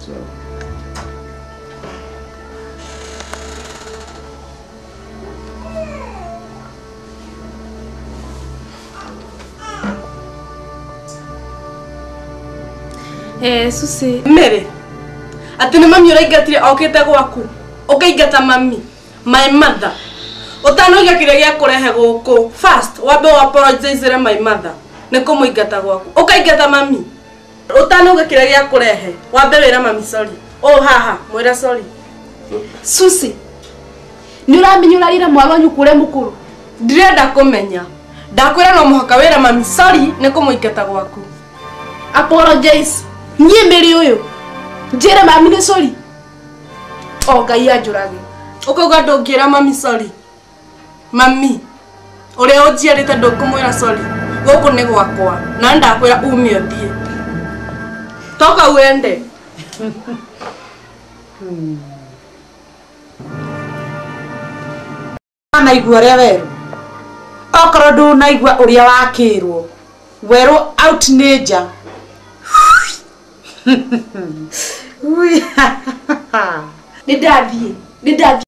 So. Eh, Susi. Mary. Atĩ nĩ mami ũraingatire okĩte gwaku. Ũkaingata mami. My mother. Ũtanoiga kĩrĩa gĩakũrehe gũkũ. First, wambe apologize my mother. Nĩ kũmũingata gwaku. Ũkaingata mami. Ũtanauga kĩrĩa gĩakũrehe. Wambe wĩra mami sorry. Oh haha, mwĩra sorry. Susi. Nĩ ũramenya ũrarĩra mwarĩ wanyu kũrĩa mũkũrũ. Ndirenda kũmenya. Ndakwĩra no mũhaka wĩra mami sorry nĩ kũmũingata gwaku. Apologize. Niĩ Mary ũyũ. Njĩre mami nĩ sorry. O Ngai anjũrage. Ũkauga ndũngĩra mami sorry. Mami. Ũrĩa ũnjiarĩte ndũkũmwĩra sorry. Gũkũ nĩ gwakwa. Na ndakwĩra ume ũthiĩ. Toka uende. Naigua ũrĩa werũ. Okorwo ndũnaigua ũrĩa wakĩrwo. Werũ out nĩ nja. Nĩ ndathiĩ. Nĩ ndathiĩ.